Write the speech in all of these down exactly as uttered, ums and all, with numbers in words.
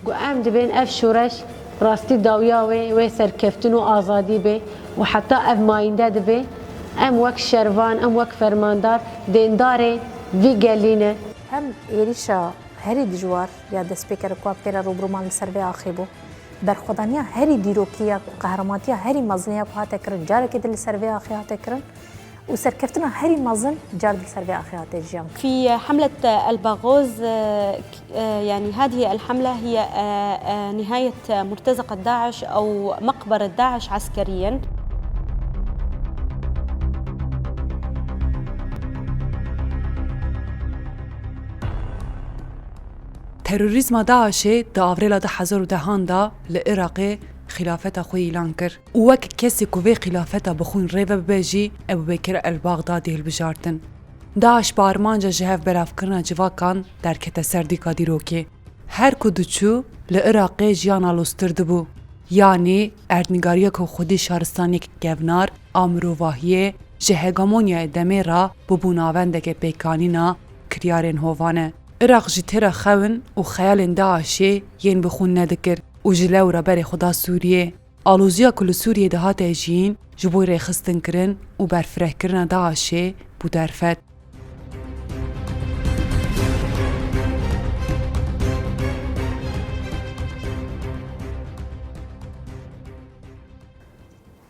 Û em dibên ev şoreş rastî dawiya wê, wê serkeftin û azadî bê û heta ev mayînde dibe, em wek şervan, em wek fermandar dêndarê vî gelî ne. Hem êrîşa herî dijwar ya destpêkerê ku em pê re rûbirû man li ser vê axê bû. Berxwedaniya herî dîrokî ya ku qehremantiya herî mezin ya ku hate kirin, carekê din li ser vê axê hate kirin û serkeftina herî mezin car din li ser vê axê hate jiyan. في حملة الباغوز، آه، ك-، آه، يعني هذه الحملة هي، آه، آه، نهاية مرتزقة داعش أو مقبرة داعش عسكريًا. Terorîzma DAIŞê di avrêla du hezar û dehan de li Iraqê xilafeta xwe îlan kir û wek kesê ku vê xilafeta bi xwîn rê ve bibe jî, Ebû Bekir el-Baxdadî hilbijartin. DAIŞ bi armanca ji hev belavkirina civakan derkete ser dîka dîrokê. Her ku diçû, li Iraqê jiyan aloztir dibû. Yanî erdnîgariya ku xwedî şaristaniyek kevnar a mirovahiyê ji hegemonyayê demê re bûbû navendeke pêkanîna kiryarên hovane. Iraq jî têra xewin û xeyalên DAIŞê yên bi xwîn nedikir û ji lewra berê xwe da Sûriyê. Aloziya ku li Sûriyê dihate jiyîn, ji bo rêxistinkirin û berfirehkirina DAIŞê bû derfet.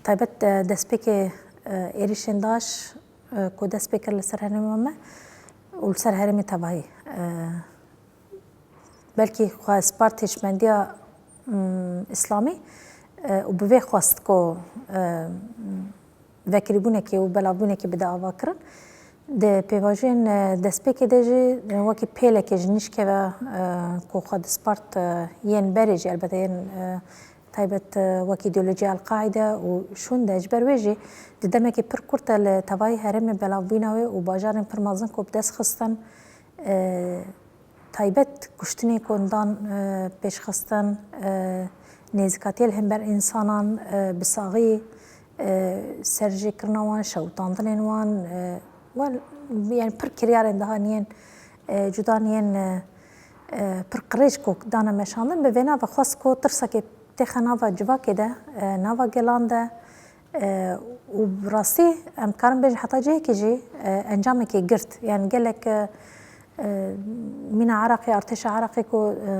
Taybet, e, destpêkê, e, êrîşên DAIŞ, e, ku dest pê kir li ser herêma me û li ser herêmê tevahî, e, belkî xwe spart hişmendiya, mm, îslamî, e, û bi vê xwest ku, e, vekirîbûnekê û belavbûnekê bide avakirin. Di pêvajoyên, e, destpêkê de jî, e, wekî pêlekê ji nişkê ve, e, ku xwe dispart, e, yên berê jî, elbete yên, e, taybet, e, wekî îdeolojiya El-Qaîde û şûn de, ji ber wê jî di demekî pir kurt de li tevahî herêmê belavbûyîna wê û bajarên pir mezin ku bi dest xistin, e, taybet kuştinê ku dan, e, pêşxistin, e, nêzîkatiyê li hember însanan, e, bi saxî, e, serjêkirina wan, şewitandinên wan, e, wel, yani pir kiryarên daha yên, e, cuda yên, e, e, pir qirêj ku dane meşandin, bi vê navê xwest ku tirsekê têxe nava civakê de, e, nava gelan de, e, û bi rastî em dikarin bêjin heta cihekî jî, e, encamekê girt. Yani gelek, e, e, mîna Iraqê, artêşa Iraqê ku, e,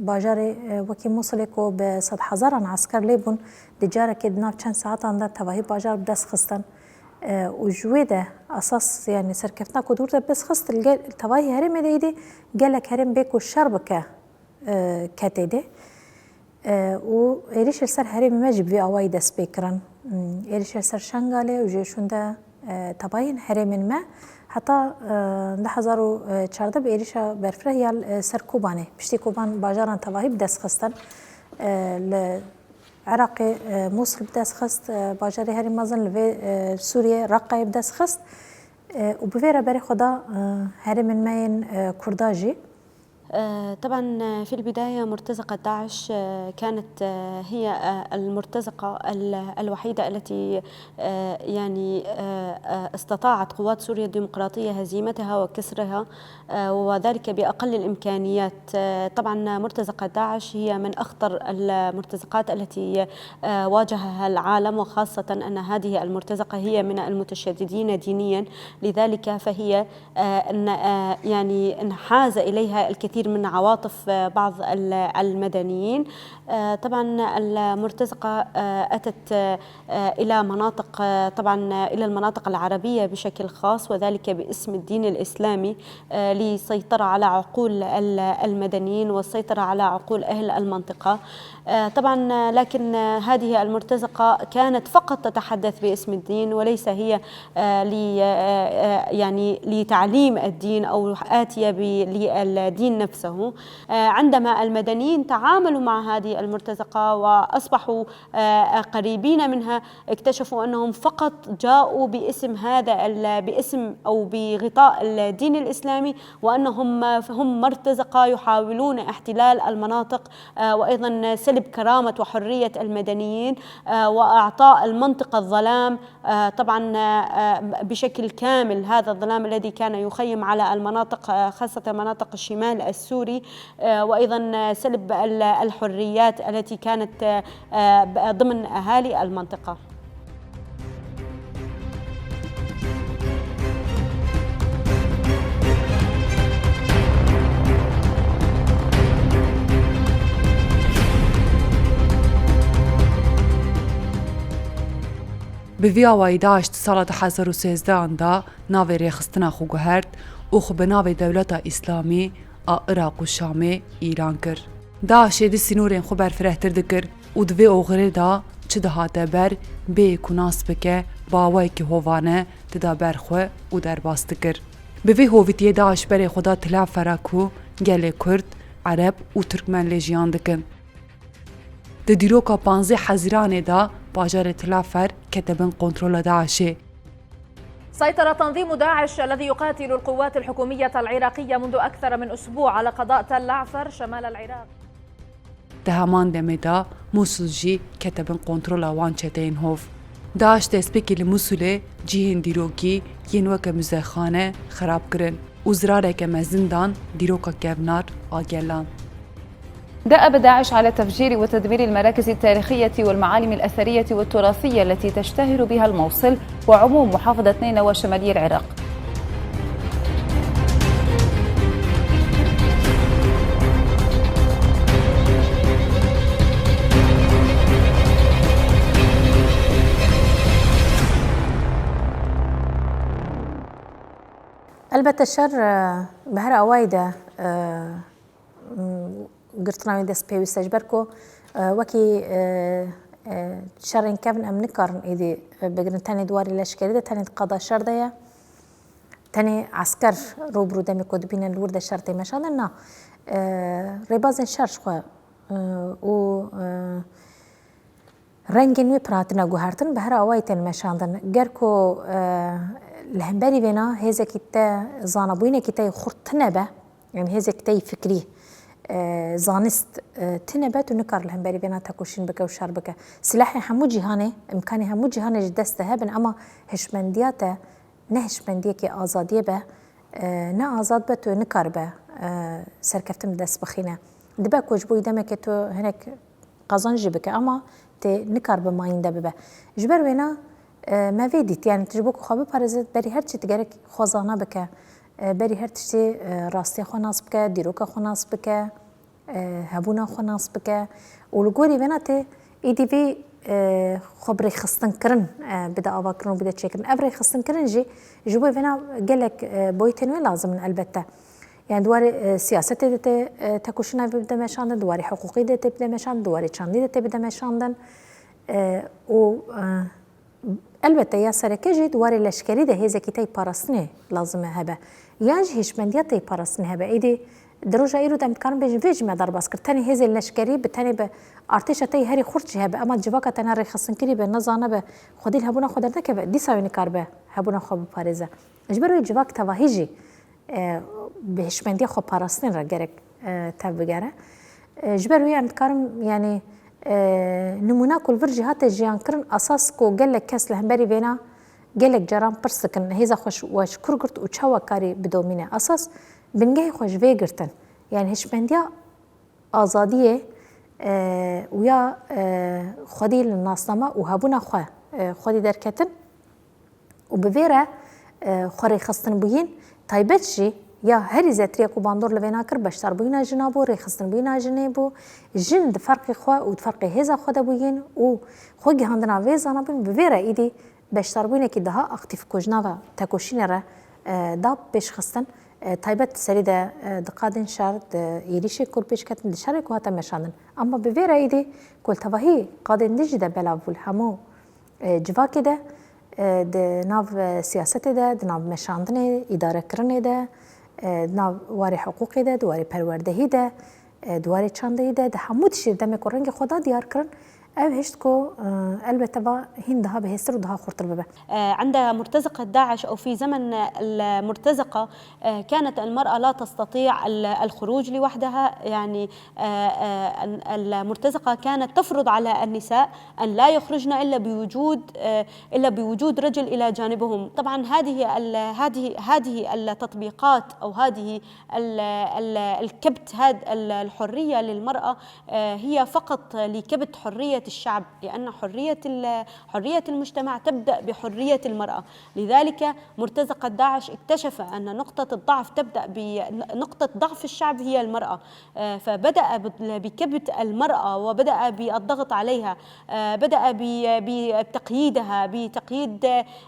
bajarê, e, wekî Mûsilê ku bi sedhezaran esker lê bûn, di carekê di nav çend saetan de tevahî bajar bi dest xistin. E, û ji wê de esas, yani serkeftina ku dûr de bi dest xist, li gel-, tevahî herêmê de êdî gelek herêm bê ku şer bike, e, ketê dê. E, û êrîşê li ser herêmê me jî bi vî awayî dest pê kirin. Hmm, êrîşê li ser Şengalê û jê şûnde, e, tebayên herêmên me heta, e, du hezar û çardeh bi êrîşa berfireh ya li ser Kobanê. Piştî Koban bajaran tevahî bi dest xistin. E, li Iraqê, e, Mûsil bi dest xist, e, bajarê herî mezin li vê, e, Sûriyê Reqayê bi dest xist. E, û bi vê re berê xwe da, e, herêmên me yên, e, Kurda jî. آه، طبعًا، آه، في البداية مرتزقة داعش، آه، كانت، آه، هي، آه، المرتزقة ال-، الوحيدة التي، آه، يعني، آه، آه، استطاعت قوات سوريا الديمقراطية هزيمتها وكسرها، آه، وذلك بأقل الإمكانيات. آه، طبعًا مرتزقة داعش هي من أخطر المرتزقات التي، آه، واجهها العالم، وخاصة أن هذه المرتزقة هي من المتشددين دينيًا، لذلك فهي آه، إن، آه، يعني انحاز إليها الكثير من عواطف، آه، بعض ال-، المدنيين. آه، طبعًا المرتزقة، آه، أتت، آه، آه، إلى مناطق، آه، طبعًا، آه، إلى المناطق العربية بشكل خاص، وذلك باسم الدين الإسلامي، آه، للسيطرة على عقول ال-، المدنيين والسيطرة على عقول أهل المنطقة. آه، طبعًا، آه، لكن، آه، هذه المرتزقة كانت فقط تتحدث باسم الدين، وليس هي، آه، ل-، آه، آه، يعني لتعليم الدين أو آتية ب-، للدين نفسه. آه، عندما المدنيين تعاملوا مع هذه المرتزقة وأصبحوا، آه، قريبين منها، اكتشفوا أنهم فقط جاءوا باسم هذا ال-، باسم أو بغطاء الدين الإسلامي، وأنهم هم مرتزقة يحاولون احتلال المناطق، آه، وأيضًا سلب كرامة وحرية المدنيين، آه، وأعطاء المنطقة الظلام، آه، طبعًا، آه، آه، بشكل كامل، هذا الظلام الذي كان يخيم على المناطق، آه، خاصة مناطق الشمال السوري، آه، وأيضًا سلب ال-، الحريات التي كانت، آه، ب-، ضمن أهالي المنطقة. Bi vî awayî DAIŞ di sala du hezar û sêzdeh an de navê rêxistina xwe guhert û xwe bi navê Dewleta Îslamî a Iraq û Şamê îlan kir. DAIŞê di sînorên xwe berfirehtir dikir û di vê oxirê de çi dihate ber, bêyî ku nas bike, bi awayekî hovane dida ber xwe û derbas dikir. Bi vê hovîtiyê DAIŞ berê xwe da Tilafera ku gelê Kurd, Ereb û Tirkmen lê jiyan dikin. Di dîroka panzdeh Hezîranê de bajarê Tilafer kete bin kontrola DAIŞê. سيطر تنظيم داعش الذي يقاتل القوات الحكومية العراقية منذ أكثر من أسبوع على قضاء تل عفر شمال العراق. Di heman demê de Mûsul jî kete bin kontrola wan çeteyên hov. DAIŞ destpêkî li Mûsulê cihên dîrokî yên weke muzexane xerab kirin û zirareke mezin dan dîroka kevnar a gelan. دأب داعش على تفجير وتدمير المراكز التاريخية والمعالم الأثرية والتراثية التي تشتهر بها الموصل وعموم محافظة نينوى شمالي العراق. Elbette şer, e, bi her awayî de, e, girtina wê dest pêwîst e, ji ber ku, e, wekî, e, e, şerên kevn em nikarin êdî, e, bigirin. Tenê di warê leşkerî de, tenê di qada şer de ye. Tenê esker rû bi rû demê ku dibînin li wir de şer tê meşandin, na. E, rêbazên şer ji xwe, e, û, e, rengên wê pir hatine guhertin, bi her awayî tên meşandin. Ger ku, e, li hemberî vêna hêzekî te, zanabûyînekî te yê xurt tune be, yanî hêzekî te yê fikrî, e, zanist, e, tune be, tu nikar li hemberî vêna tekoşîn bike û şer bike. Silahê hemû cîhanê, îmkanê hemû cîhanê ji dest te hebin, ema hişmendiya te ne hişmendiyekî azadiyê be, e, ne azad be, tu nikaribe, e, serkeftin bi dest bixîne. Dibe ku ji bo demekê tu hinek qazanc jî bike, ama tê nikaribe mayînde bibe. Ji ber wêna, e, me vê dît, yanî tu ji bo ku xwe biparêze, berî her tiştî gerek xwe zana bike, e, berî her tiştî, e, rastiya xwe nas bike, dîroka xwe nas bike, e, hebûna xwe nas bike û li gorî vêna tê êdî vê, e, xwe bi rêxistinkirin, e, bide avakirin û bide çêkirin. Ev rêxistinkirin jî ji bo vêna gelek, e, boyutên wê lazim in elbette. Yani di warê, e, siyasetê de tê, e, tekoşîna vê bide meşandin, di warê hiqûqî de tê bide meşandin, di warê çandî de tê bide meşandin. E, û, e, elbette ya sereke jî di warê leşkerî de hêzekî tey parastinê lazim e hebe. Yan jî hişmendiya tey parastinê hebe. Êdî di roja îro de em dikarin bêjin vê jî me derbas kir. Tenê hêzên leşkerî bi tenê bi artêşa tey herî xurt jî hebe. Ema civaka tena rêxistinkirî be, nezane be, xwedî li hebûna xwe dernekeve, dîsa wê nikaribe hebûna xwe biparêze. Ji ber wê civak tevahî jî e, bi hişmendiya xwe parastinê re gerek, e, tev bigere. E, ji ber wê em dikarin, yanî, e, nimûna ku li vir jî hate jiyan kirin, esas ku gelek kes li hemberî vêna gelek caran pirs dikin, hêza xwe ji, we ji kur girt û çawa karî bidomîne. Esas bingehê xwe ji vê girtin. Yanî hişmendiya azadiyê, e, û ya, e, xwedî li nasname û hebûna xwe, e, xwedî derketin. Û bi vê re, e, xwe rêxistin bûyîn, taybet jî ya herî zêtirî ku bandor li vê nakir, beşdarbûyîna jina bû, rêxistinbûyîna jinê bû. Jin di ferqê xwe û di ferqê hêza xwe de bûyîn û xwe gihandina vê zana bûn. Bi vê re îdî beşdarbûyînekî daha aktîf ku ji nava tekoşînê re, e, da pêşxistin, e, taybet di serî de, e, di qadên şer, di êrîşê ku li pêş ketin, di şerê ku hate meşandin. Ama bi vê re îdî ku li tevahî qadên din jî de belav bû li hemû e, civakê de, e, di nav, e, siyasetê de, di nav meşandinê, îdarekirinê de, e, di nav warê hiqûqê de, di warê perwerdehî de, e, di warê çandehî de, di hemû tiştê de demê ku rengê xwe da diyar kirin, Ev hişt ku, e, elbette va hîn daha bihêztir û daha xurtir bibe. آه، عند مرتزقة داعش أو في زمن المرتزقة، آه، كانت المرأة لا تستطيع ال-، الخروج لوحدها، يعني، آه، آه، المرتزقة كانت تفرض على النساء أن لا يخرجن إلا بوجود، آه، إلا بوجود رجل إلى جانبهم. طبعًا هذه ال-، هذه، هذه التطبيقات أو هذه ال-، ال-، الكبت، هذ-، ال-، الحرية للمرأة، آه، هي فقط لكبت حرية الشعب، لأن حرية ال-، حرية المجتمع تبدأ بحرية المرأة. لذلك مرتزقة داعش اكتشف أن نقطة الضعف تبدأ ب-، نقطة ضعف الشعب هي المرأة. آه، فبدأ بال-، بكبت المرأة وبدأ بالضغط عليها. آه، بدأ ب-، بتقييدها، بتقييد،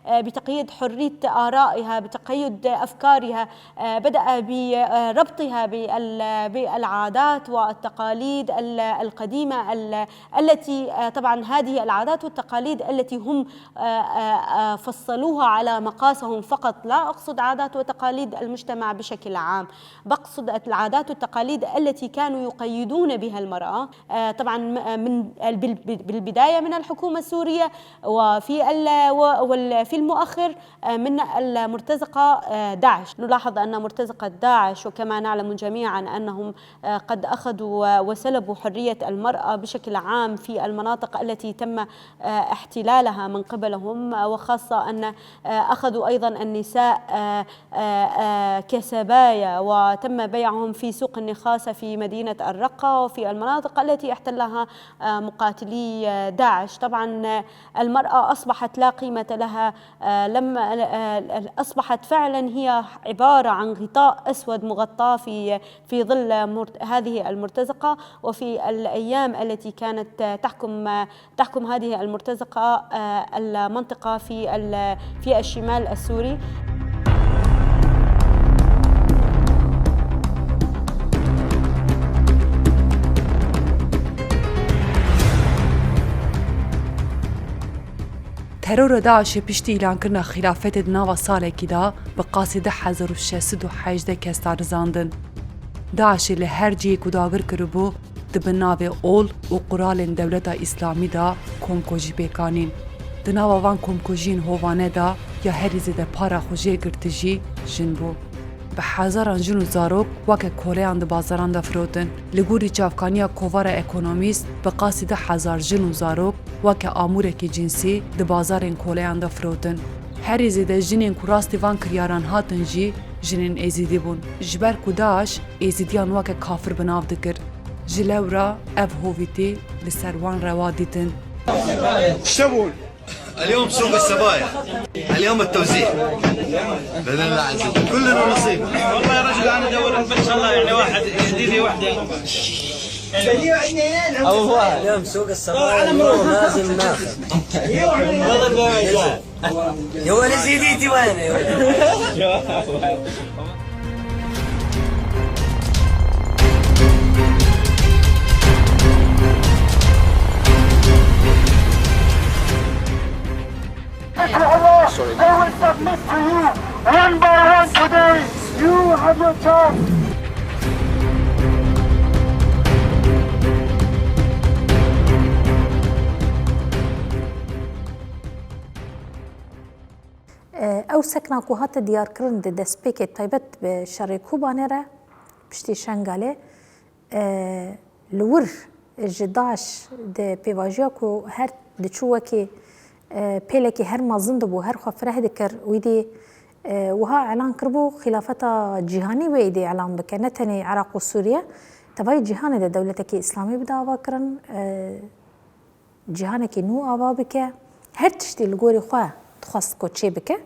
آه، بتقييد حرية آرائها، بتقيد أفكارها. آه، بدأ بربطها بال-، بالعادات والتقاليد ال-، القديمة ال-، التي، آه، طبعًا هذه العادات والتقاليد التي هم، آه، آه، آه، فصلوها على مقاسهم فقط. لا أقصد عادات وتقاليد المجتمع بشكل عام، بقصد العادات والتقاليد التي كانوا يقيدون بها المرأة. آه، طبعًا م-، من ال-، بال-، بالبداية من الحكومة السورية، وفي ال-، و-، وال-، في المؤخر، آه، من المرتزقة، آه، داعش. نلاحظ أن مرتزقة داعش، وكما نعلم جميعًا أنهم، آه، قد أخذوا و-، وسلبوا حرية المرأة بشكل عام في المناطق التي تم، آه، احتلالها من قبلهم، آه، وخاصة أن، آه، أخذوا أيضًا النساء، آه، آه، آه، كسبايا، وتم بيعهم في سوق النخاسة في مدينة الرقة وفي المناطق التي احتلها، آه، مقاتلي، آه، داعش. طبعًا، آه، المرأة أصبحت لا قيمة لها، آه، لم، آه، آه، أصبحت فعلًا هي عبارة عن غطاء أسود مغطاة في، في ظل مرت-، هذه المرتزقة. وفي الأيام التي كانت، آه، تحكم، آه، تحكم هذه المرتزقة، آه، المنطقة في ال-، في الشمال السوري. Terora DAIŞê piştî îlankirina xilafetê di nava salekî de bi qasî du hezar û şeş sed û hejdeh kes da rizandin. DAIŞê li her cihê ku dagir kiribû, di bin navê ol û quralên Dewleta Îslamî de komkujî pêk anîn. Di nava van komkujiyên hovane de ya herî zêde para xwe jê girtî jî jin bû. Bi hezaran jin û zarok weke koleyan di bazaran de firotin. Li gorî çavkaniya Kovara Ekonomîst, bi qasî du hezar jin û zarok weke amûrekî cinsî di bazarên koleyan de firotin. Herî zêde jinên ku rastî van kiryaran hatin jî jinên êzidî bûn. Ji ber ku DAIŞ êzidiyan weke kafir bi nav dikir. Ji lewra ev hovîtî li ser wan rewa dîtin. اليوم سوق السبايا، اليوم التوزيع. بإذن الله عز وجل. كلنا نصيب. والله يا رجل، أنا أدور إن شاء الله يعني واحد يهدي لي واحدة. أبو فهد. اليوم سوق السبايا، اليوم لازم ناخذ. يا ولد زيديتي وين؟ Sorry. They will submit to you one by one today. You have your chance. Ew sekna ku hate diyarkirin di destpêkê taybet bi şerê Kobanê re, piştî Şengalê, e, li wir ji DAIŞ di pêvajoya ku her diçû wekî, e, pêlekî her mezin dibû, her xwe fireh dikir, wî dî, e, wiha elan kiribû xilafeta cîhanî wê êdî elan bike, ne tenê Iraq û Sûriye, tevayî cîhanê de dewletekî îslamî bide avakirin, e, cîhanekî nû ava bike, her tiştî li gorî xwe dixwest ku çê bike.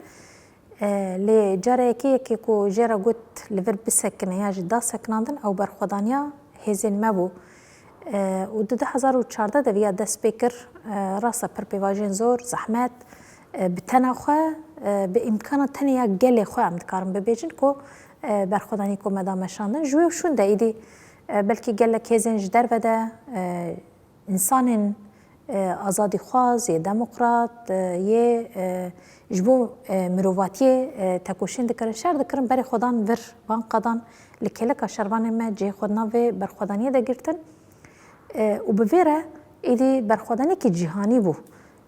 E, lê cara yekê yekê ku jê re got li vir bisekine ya jî da sekinandin, ew berxwedaniya hêzên me bû. E, û di du hezar û çardeh de viya dest pê kir, e, rast e pir pêvajoyên zor, zehmet, e, bi tena xwe, e, bi îmkana tenê ya gelê xwe em dikarin bibêjin ku, e, berxwedanî ku me da meşandin. Ji wê û şûn de êdî, e, belkî gelek hêzên ji derve de, e, Însanên, e, azadîxwaz, yê demokrat, e, yê, e, ji bo, e, mirovatiyê, e, tekoşîn dikirin, şer dikirin, berê xwe dan vir, van qadan li kêleka şervanên me cihê xwe di nav vê berxwedaniyê de girtin. E, û bi vê re Êdî berxwedanekî cîhanî bû.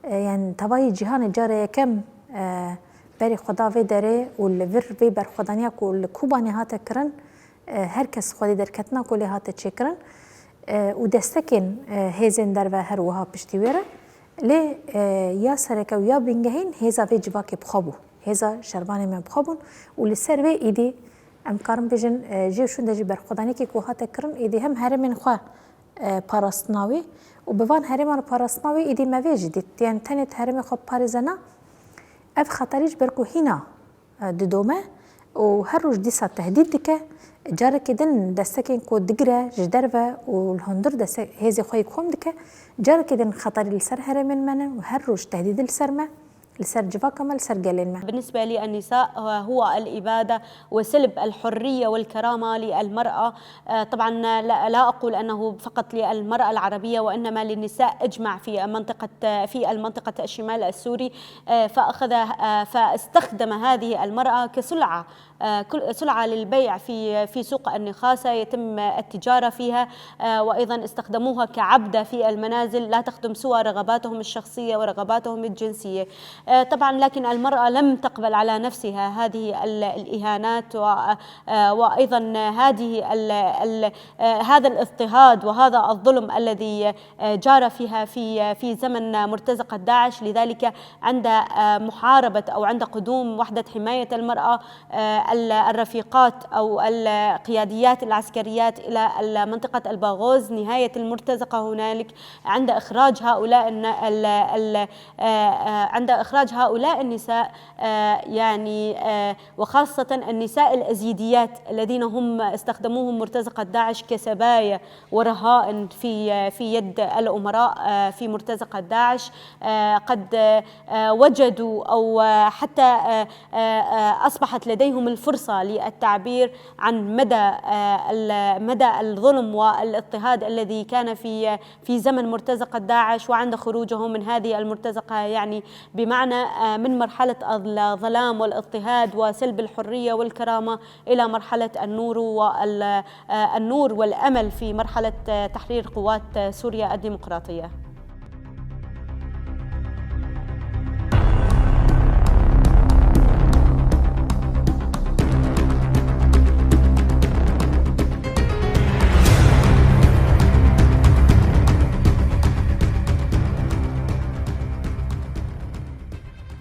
E, yani tevayî cîhanê cara yekem, e, berî xwe da vê derê û li vir vê berxwedaniya ku li Kobanê hate kirin, e, her kes xwedî derketina ku lê hate çêkirin, e, û destekên, e, hêzên derve her wiha piştî wê re. Lê, e, ya sereke û ya bingehîn hêza vê civakê bi xwe bû. Hêza şervanê me bi xwe bûn û li ser vê êdî em karin bêjin, e, jê û şûnde jî berxwedanekê ku hate kirin, êdî hem herêmên xwe, e, parastina wê û bi van herêman parastina wê êdî me vê jî dît. Yani tenê di herêmê xwe biparêze na, ev xeterî ji ber ku hîna, e, didome û her roj dîsa tehdît dike. Carekê din destekên ku digire ji derve û li hundir destek hêzê xwe yê kom dike. Carekê din xeterî li ser herêmên me ne û her roj tehdîdî li ser me, li ser civaka me, li ser gelên me. بالنسبة للنساء هو الإبادة وسلب الحرية والكرامة للمرأة. آه، طبعًا لا، لا أقول أنه فقط للمرأة العربية، وإنما للنساء أجمع في منطقة، في المنطقة الشمال السوري. آه، فأخذ، آه، فاستخدم هذه المرأة كسلعة، آه، كل، سلعة للبيع في، في سوق النخاسة، يتم التجارة فيها. آه، وأيضًا استخدموها كعبدة في المنازل، لا تخدم سوى رغباتهم الشخصية ورغباتهم الجنسية. آه، طبعًا، لكن المرأة لم تقبل على نفسها هذه ال-، الإهانات و-، آه، وأيضًا هذه ال-، ال-، آه، هذا الاضطهاد وهذا الظلم الذي، آه، جار فيها في، في زمن مرتزقة داعش. لذلك عند، آه، محاربة أو عند قدوم وحدة حماية المرأة، آه، ال-، الرفيقات أو القياديات العسكريات إلى ال-، منطقة الباغوز، نهاية المرتزقة هنالك، عند إخراج هؤلاء الن-، ال-، ال-، آه، آه، عند إخراج هؤلاء النساء، آه، يعني، آه، وخاصة النساء الأزيديات الذين هم استخدموهم مرتزقة داعش كسبايا ورهائن في، في يد الأمراء، آه، في مرتزقة داعش. آه، قد، آه، وجدوا أو، آه، حتى، آه، آه، آه، أصبحت لديهم الفرصة للتعبير عن مدى، آه، ال-، مدى الظلم والاضطهاد الذي كان في، في زمن مرتزقة داعش وعند خروجهم من هذه المرتزقة، يعني بمعنى، آه، من مرحلة الظلام والاضطهاد وسلب الحرية والكرامة إلى مرحلة النور وال-، آه، النور والأمل في مرحلة، آه، تحرير قوات، آه، سوريا الديمقراطية.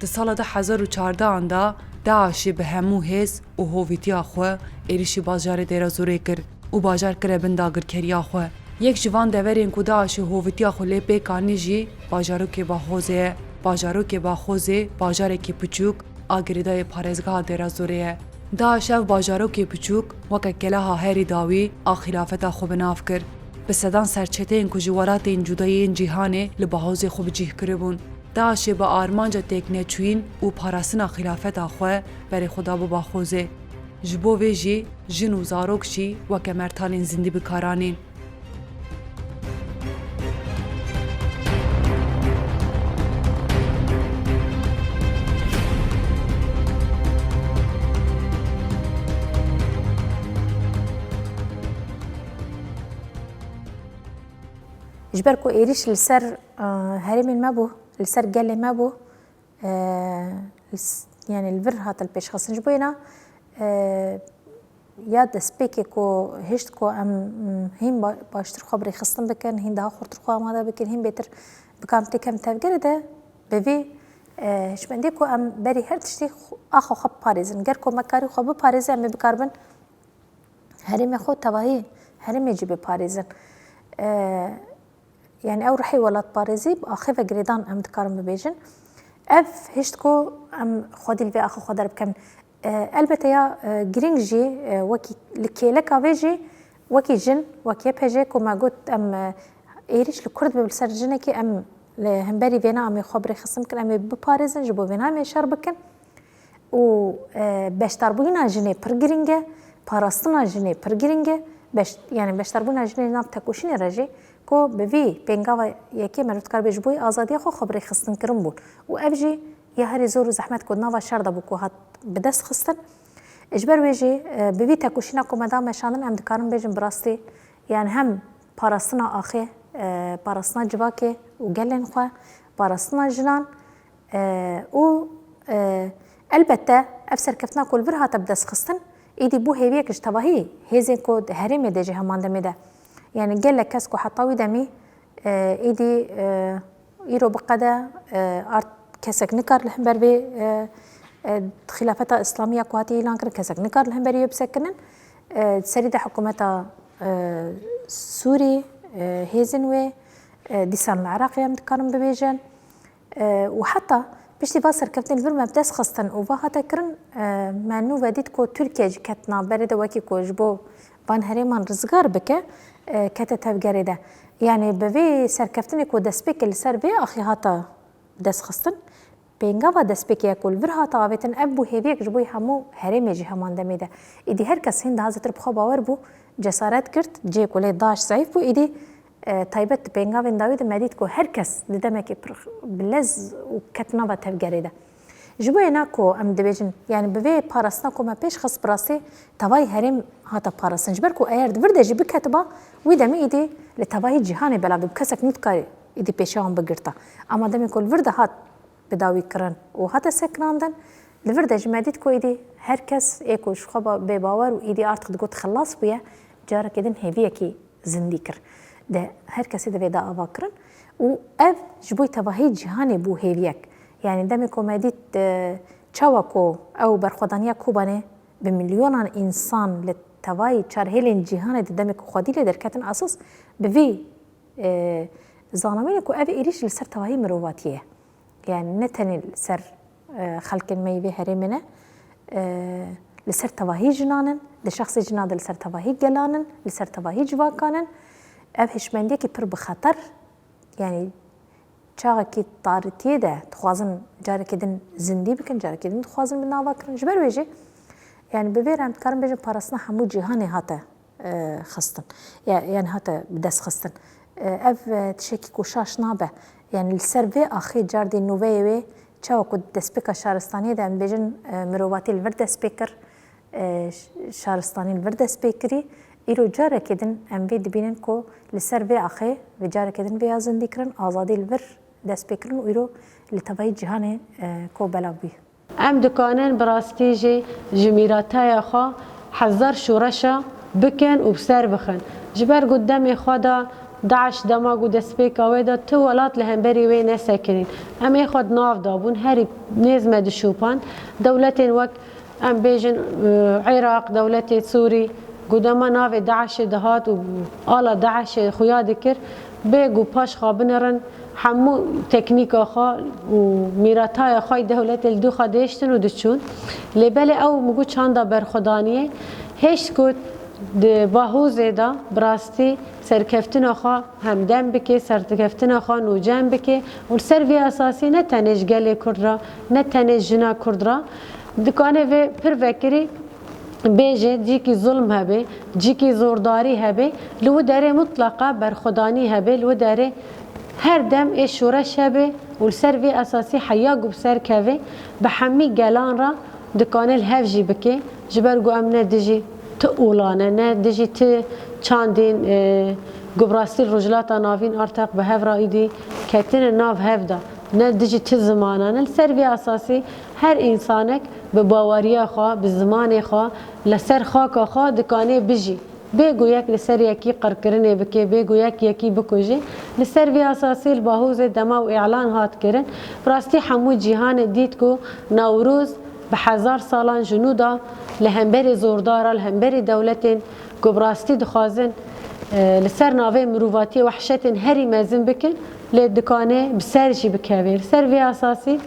Di sala du hezar û çardehan de DAIŞê bi hemû hêz û hovîtiya xwe êrîşî bajarê Dêra Zorê kir û bajar kire bin dagirkeriya xwe. Yek ji van deverên ku DAIŞê hovîtiya xwe lê pêk anî jî bajarokê Baxozê ye. Bajarokê Baxozê bajarekî piçûk a girêdayê parêzgeha Dêra Zorê ye. DAIŞ ev bajarokê piçûk weke keleha herî dawî a xîlafeta xwe bi nav kir. Bi sedan serçeteyên ku ji welatên cudayî yên cîhanê li Baxozê xwe bi cih kiribûn. DAIŞê bi armanca têkneçûyîn û parastina xîlafeta xwe berê xwe da bi Baxozê. Ji bo vê jî jin û zarok jî weke mertalên zindî bi kar anîn. Ji ber ku êrîş li ser, e, herêmên me bû, li ser gelê me bû, e, li s-, yani li vir hate li pêşxistin. Ji bo yena, e, ya destpêkê ku hişt ku em, mm, hîn ba-, baştir xwe bi rêxistin bikin, hîn daha xurtir xwe amade bikin, hîn bêtir bikarin têkem tevgerê de bi vî, e, hişmendê ku em berî her tiştî xu-, axa xwe biparêzin. Ger ku me karî xwe biparêze, em ê bikaribin herêmê xwe tevahî herêmê jî biparêzin. E, Yani ew rihê welatparêzî bi axê ve girêdan em dikarin bibêjin. Ev hişt ku em xwedî li vê axa xwe derbikin. E, elbete ya, e, girîng jî, e, wekî li kêleka vê jî wekî jin, wekî Y P J ku me got em, e, êrîş li Kurd bibe li ser jinekê em li hemberî vêna em ê xwe bi rêxistin bikin, em ê biparêzin, ji bo vêna em ê şer bikin. Û, e, beşdarbûna jinê pir girîng e, parastina jinê pir girîng e. Beş-, yani beşdarbûna jinê nav tekoşînê re jî ku bi vî pêngava yekê me dikar bê ji bo azadiya xwe xwe bi rêxistin kirin bûn. Û ev jî ya herî zor û zehmet ku nava şer de bû ku hat bi dest xistin. Ji ber wê jî, e, bi vî tekoşîna ku me da meşandin em dikarin bêjin bi rastî, yani hem parastina axê, e, parastina civakê û gelên xwe, parastina jinan, e, û, e, elbette ev serkeftina ku li vir hate bi dest xistin, êdî bû hêviyek ji tevahî hêzên ku di herêmê de jî heman demê de. Yani gelek kes ku heta wî demî, e, êdî, e, îro biqede, e, art kesek nikar li hember vê, e, e, xilafeta îslamî ya ku hatiye îlan kirin, kesek nikar li hemberî wê bisekinin. E, serî de hikûmeta, e, Sûrî, e, hêzên wê, e, dîsan li Iraqê em dikarin bibêjin. E, û heta piştî va serkeftinê li vir me bi dest xistin û va hate kirin, e, me nû vedît ku Tirkiye jî ketina berê de wekî ku ji bo van herêman rizgar bike, e, kete tevgerê de. Yani bi vê serkeftinê ku destpêkê li ser vê axê hate bi dest xistin, pêngava destpêkê ye ku li vir hate avêtin, ev bû hêviyek ji bo hemû herêmê jî heman demê de. Êdî her kes hîn daha zêtir bi xwe bawer bû, cesaret girt, cihê ku lê DAIŞ zeyîf bû, êdî, e, taybet di pêngavên dawî de me dît ku her kes di demekê pir bi lez û ketina ve tevgerê de. Ji bo yena ku em dibêjin, yani bi vê parastina ku me pêş xist bi rastî tevayî herêm hate parastin. Ji ber ku eger di vir de jî biketiba, wî demê êdî li tevahî cîhanê belav dibû. Kesek nîdikare êdî pêşiya wan bigirta. Ama demê ku li vir de hat bi dawî kirin û hate sekinandin, li vir de jî me dît ku êdî her kes ê ku ji xwe ba-, bêbawer û êdî artık digot xilas bûye, carekê din hêviyekî zindî kir. De her kesê divê de ava kirin û ev ji bo tevahî cîhanê bû hêviyek. Yani demê ku me dît, e, çawa ku ew berxwedaniya Kobanê bi milyonan însan li tevayî çarhêlên cîhanê di demê ku xwedî lê derketin esas bi vî, e, zanabûyê ku ev êrîş li ser tevahî mirovatiyê ye. Yani ne tenê li ser, e, xelkên me yê vê herêmê ne, e, li ser tevahî jinan in, di şexsê jina de li ser tevahî gelan in, li ser tevahî civakan in. Ev hişmendiyekî pir bi xeter, yani çaxekî tarîtiyê de dixwazin carekê din zindî bikin, carekê din dixwazin bi nava kirin. Ji ber wê jî, yani bi vê re em dikarin bêjin parastina hemû cîhanê hate, e, xistin. Ya-, yani hate bi dest xistin. E, ev, e, tiştekî ku şaş nabe. Yani li ser vê axê cardê nûveyê wê çawa ku destpêka şaristaniyê de em bêjin, e, mirovatî li vir dest pê kir, e, ş-, şaristanî li vir dest pê kirî. Îro carekê din em vê dibînin ku li ser vê axê, vê carekê din vê ya zindî kirin, azadî li vir dest pê kirin û îro li tevayî cîhanê, e, ku belav bûye. Em dikanin bi rastî jî ji mîrataya xwe hezar şoreşa bikin û bi ser bixin. Ji ber ku demê xwe de DAIŞ dema ku destpêka wê de tu welat li hemberî wê nesekinîn. Em ê xwe di nav de bûn, herî nêz me dişopand. Dewletên wek, em bêjin, e, Iraq, dewletê Sûrî, ku dema navê DAIŞê dihat û ala DAIŞê xuya dikir, bê ku paş xwe binirin, hemû teknîka xwe û mîrataya xwe yê dewletê li dû xwe dihiştin û diçûn. Lê belê ew min got çanda berxwedaniyê hêşt ku di Bahûzê de bi rastî serkeftina xwe hemdem bike, serkeftina xwe nûcem bike û li ser vê esasî ne tenê ji gelê Kurd re, ne tenê jina Kurd re, dikane vê pir vekirî bêje, cîkî zulm hebe, cîkî zordarî hebe, li wî derê mutleqa berxwedanî hebe, li wî derê her dem ê şoreş hebe û li ser vê esasî heya ku bi ser keve, bi hemî gelan re dikane li hev jî bike. Ji ber ku em ne dijî ti olan e, ne dijî ti çandên, e, ku bi rastî li Rojhilata Navîn arteq bi hev re îdî ketine nav hev de, ne dijî ti zimanan e. Li ser vê esasî her însanek bi baweriya xwe, bi zimanê xwe, li ser xaka xwe dikane bijî. Bê ku yek li ser yekî qirkirinê bike, bê ku yek yekî bikuje. Li ser vê esasî li Bahûzê dema û îlan hat kirin, bi rastî hemû cîhanê dît ku Newroz bi hezar salan ji nû de li hemberî zordara, li hemberî dewletên ku bi rastî dixwazin, e, li ser navê mirovatiyê wehşetên herî mezin bikin, lê dikane bi ser jî bikeve. Li ser vê esasî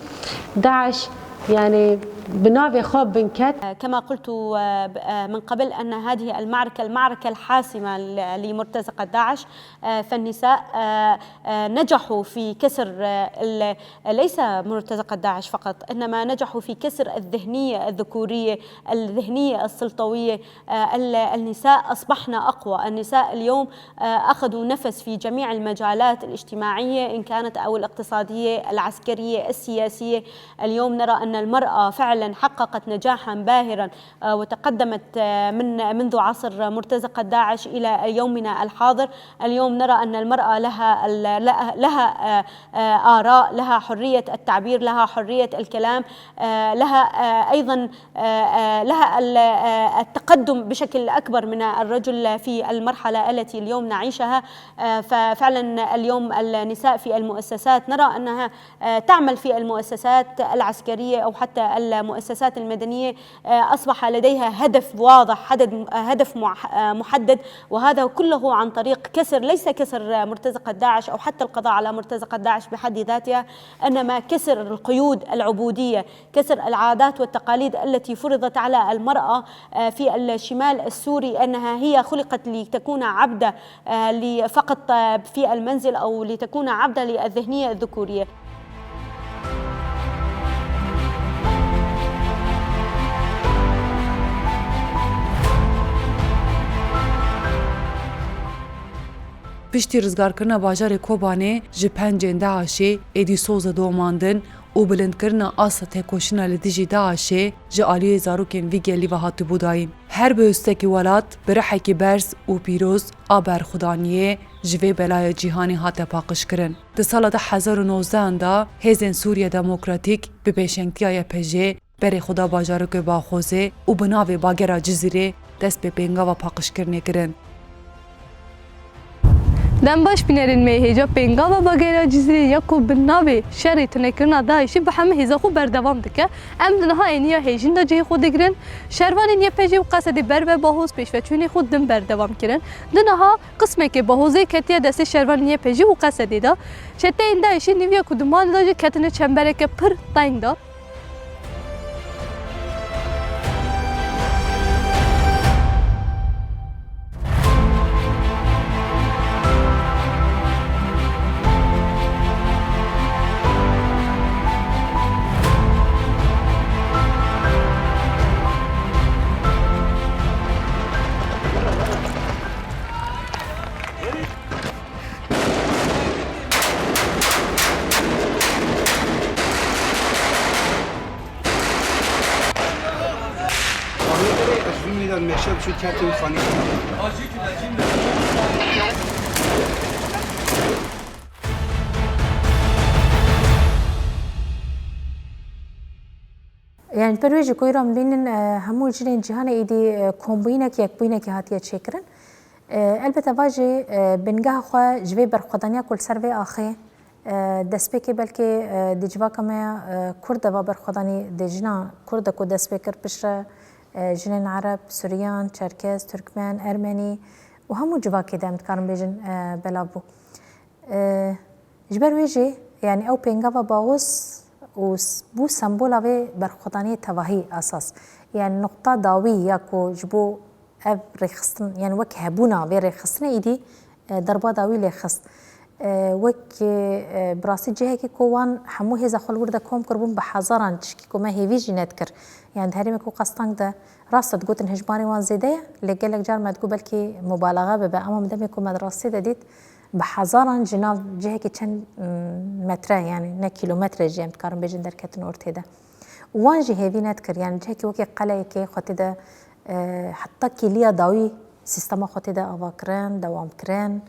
DAIŞ, yani, bi navê xwe binket. كما قلت، آه، ب-، آه، من قبل، أن هذه المعركة، المعركة الحاسمة ل-، لمرتزقة داعش، آه، فالنساء، آه، آه، نجحوا في كسر، آه، ال-، ليس مرتزقة داعش فقط، إنما نجحوا في كسر الذهنية الذكورية، الذهنية السلطوية. آه، ال-، النساء أصبحن أقوى. النساء اليوم، آه، أخذوا نفس في جميع المجالات الاجتماعية، إن كانت أو الاقتصادية، العسكرية، السياسية. اليوم نرى أن المرأة فعلًا فعلًا حققت نجاحًا باهرًا، آه، وتقدمت، آه، من، منذ عصر مرتزقة داعش إلى يومنا الحاضر. اليوم نرى أن المرأة لها ال-، لها، لها، آه، آه، آراء، لها حرية التعبير، لها حرية الكلام، آه، لها، آه، أيضًا، آه، آه، لها ال-، آه، التقدم بشكل أكبر من الرجل في المرحلة التي اليوم نعيشها. آه، ففعلًا اليوم النساء في المؤسسات نرى أنها آه، تعمل في المؤسسات العسكرية أو حتى المؤسسات المدنية، آه، أصبح لديها هدف واضح، هدف، هدف مح-، آه، محدد، وهذا كله عن طريق كسر، ليس كسر مرتزقة داعش أو حتى القضاء على مرتزقة داعش بحد ذاتها، إنما كسر القيود العبودية، كسر العادات والتقاليد التي فرضت على المرأة، آه، في الشمال السوري، أنها هي خلقت لتكون عبدة آه، ل-، فقط، آه، في المنزل أو لتكون عبدة للذهنية الذكورية. Piştî rizgarkirina bajarê Kobanê ji pencên DAIŞê êdî soz e domandin, û bilindkirina asta têkoşîna li dijî DAIŞê ji aliyê zarokên vî gelî ve hatibû dayîn. Her bihustekî welat bi rihekî berz û pîroz a berxwedaniyê ji vê belaya cîhanê hate paqijkirin. Di sala du hezar û nozdehan de hêzên Sûriya Demokratîk bi pêşengtiya Y P J berê xwe da bajarokê Baxozê û bi navê Bagera Cizîrê dest pê pêngava paqijkirinê kirin. Dem baş bînerên me, hêja pêngava Bagera Cizîrê ya ku bi navê şerê tunekirina DAIŞê bi hemî hêza xwe berdewam dike. Em di niha êniya hêjîn de cihê xwe digirin. Şervanên Y P J û Qesedê ber ve Bahoz pêşveçûnê xwe din berdewam kirin. Di niha qismekê Bahozê ketiye destê şervanên Y P J û Qesedê de. Çeteyên DAIŞê nîviya ku di malê de jî ketine çembereke pir teng de. Yani, per wê jî ku îro em bînin, e, hemû jinên cîhanê êdî, e, kombûyînek, yekbûyînekê hatiye çêkirin. E, elbette va jî, e, bingeha xwe ji vê berxwedaniya ku li ser vê axê, e, destpêkê belkê, e, di civaka me ya, e, Kurd de va berxwedanî di jina Kurd de ku dest pê kir piştre, e, jinên Ereb, Suryan, Çerkez, Tirkmen, Ermenî û hemû civakê de em dikarin bêjin, e, belav bû. E, Ji ber wê jî, yani ew pêngava Bahoz û s-, bû sembola vê berxwedaniyê tevahî esas. Yani nuqta dawî ya ku ji bo ev rêxistin, yani wek hebûna vê rêxistinê êdî, e, derba dawî lê xist. E, wek, e, bi rastî cihekî ku wan hemû hêza xwe li wir de kom kiribûn bi hezaran, tişkî ku me hêvî jî nedikir. Yani di herêmê ku Qestang de rast e digotin hejmarê wan zêde ye, lê gelek car me digot belkî mubalaxe bibe, ama demê ku me di rastî de dît, bi hezaran ji nav cihekî çend, mm, metre, yani ne kîlometre jî em dikarin bêjin derketin ortê de. Û wan jî hêvî nedikir, yani cihekî wekî qeleyekê xwe tê de, e, heta kîliya dawî sîstema xwe tê de avakirin, dewamkirin,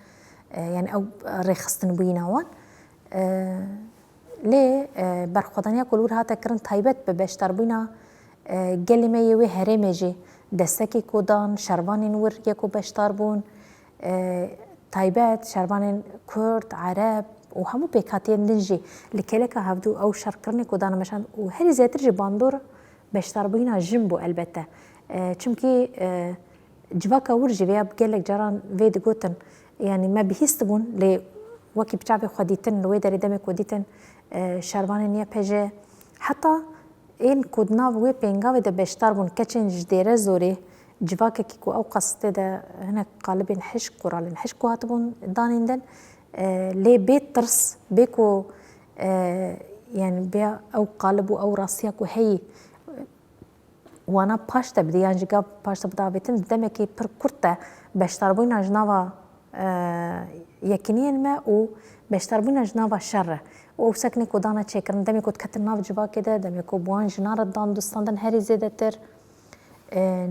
e, yani ew rêxistin bûyîna wan. E, lê, e, berxwedaniya ku li wir hate kirin taybet bi beşdarbûna, e, gelê me yê wê herêmê jî destekê ku dan, şervanên wir yê ku beşdar bûn, e, taybet şervanên Kurd, Ereb û hemû pêkhatiyên din jî li kêleka hevdû ew şerkirinê ku dane meşand û herî zêtir jî bandor beşdarbûyîna jin bû elbette. E, çimkî, e, civaka wir jî vêya gelek caran vê digotin, yanî me bihîstibûn, lê wekî bi çavê xwe dîtin, li wê derê demê ku dîtin, e, şervanên Y P J, heta ên ku di nav wê pêngavê de beşdar bûn, keçên ji Dêrezorê, civakekî ku ew qas tê de hinek qalibên hişk, qoralên hişk ku hatibûn danîndin, e, lê bê tirs, bê ku, e, yani bê ew qalib û ew rastiya ku heyî, wana paş de bidê, yan jî gav paş de bide avêtin, di demekî pir kurt de beşdarbûna ji nava, e, yekîniyên me û beşdarbûna ji nava şer re û ew seknê ku dane çêkirin, demê ku diketin nav civakê de, demê ku bi wan jinan re dan distandin herî zêdetir. E,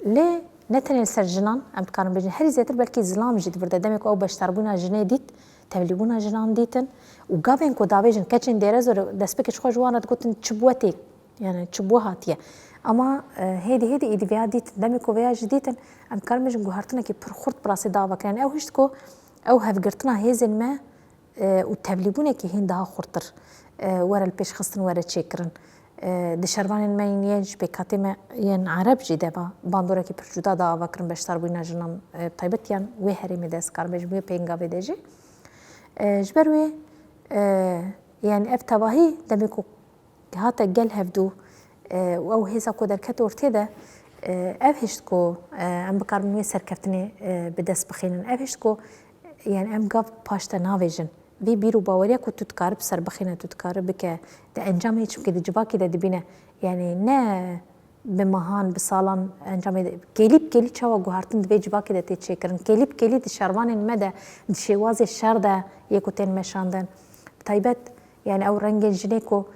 lê ne tenê li ser jinan, em dikarin bêjin, herî zêdetir belkî zilam jî di vir de, demê ku ew beşdarbûna jinê dît, tevlîbûna jinan dîtin û gavên ku davêjin keçên dêrez û destpêkê ji xwe ji wan re digotin çi bi we tê, yani çi bi we hatiye. Ama, e, hêdî hêdî êdî vêya dîtin, demê ku vêya jî dîtin, em dikarin bêjin guhertinekî pir xurt bi rastî da ava kirin. Ew hişt ku ew hevgirtina hêzên me, e, û tevlîbûnekî hîn daha xurtir, e, were li pêş xistin, were çêkirin. E, di şervanên me yên, yên ji pêkhatê me yên Ereb jî dema bandorekî pir cuda da ava kirin beşdarbûna jinan, e, bi taybet yan wê herêmê de, ez karim bêjim wê pêngavê de jî. E, ji ber wê, e, yani ev tevahî demê ku hate gel hevdû, e, û ew hêza ku derket ortê de, e, ev hişt ku, e, em bikarin wê serkeftinê, e, bi dest bixînin. Ev hişt ku, yani em gav paş de navêjin. Vê bîr û baweriya ku tu dikarî bi ser bixîne, tu dikarî bike, di encamê, çimkî di civakê de dibîne. Yani ne bi mehan, bi salan encamê de. Kêlî bi kêlî çawa guhertin di vê civakê de tê çêkirin? Kêlî bi kêlî di şervanên me de, di şêwazê şer de yê ku tên meşandin. Bi taybet, yani ew rengên jinê ku,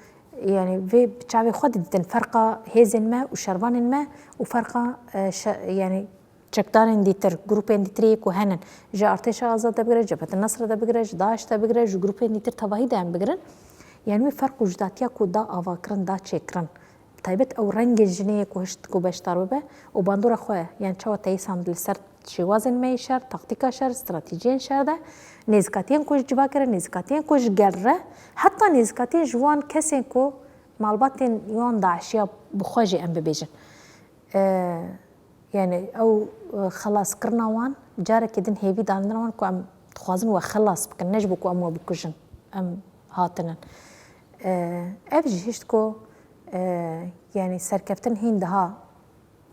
yani vê bi çavê xwe didîtin, ferqa hêzên me û şervanên me û ferqa, e, şe-, yani çekdarên dîtir, grûpên dîtir yê ku henin, ji Artêşa Azad de bigire, Cebhet Nesre de bigire, ji DAIŞ de bigire, ji grûpên dîtir tevahî de em bigirin. Yani wê ferq û cudatiya ku da avakirin, da çêkirin. Bi taybet ew rengê jinê yê ku hişt ku beşdar bibe û bandora xwe, yani çawa teyîsand li ser şêwazên me yê şer, taktîka şer, stratejiyên şer de, nêzîkatiyên ku ji civakê re, nêzîkatiyên ku ji gel re, heta nêzîkatiyên ji wan kesên ku malbatên wan DAIŞiya bi xwe jî em bibêjin. E, yani ew, e, xelaskirina wan carekê din hêvî danidin wan ku em dixwazin we xelas bikin, ne ji bo ku em we bikujin, em hatinin. E, ev jî hişt ku, e, yani serkeftin hîn daha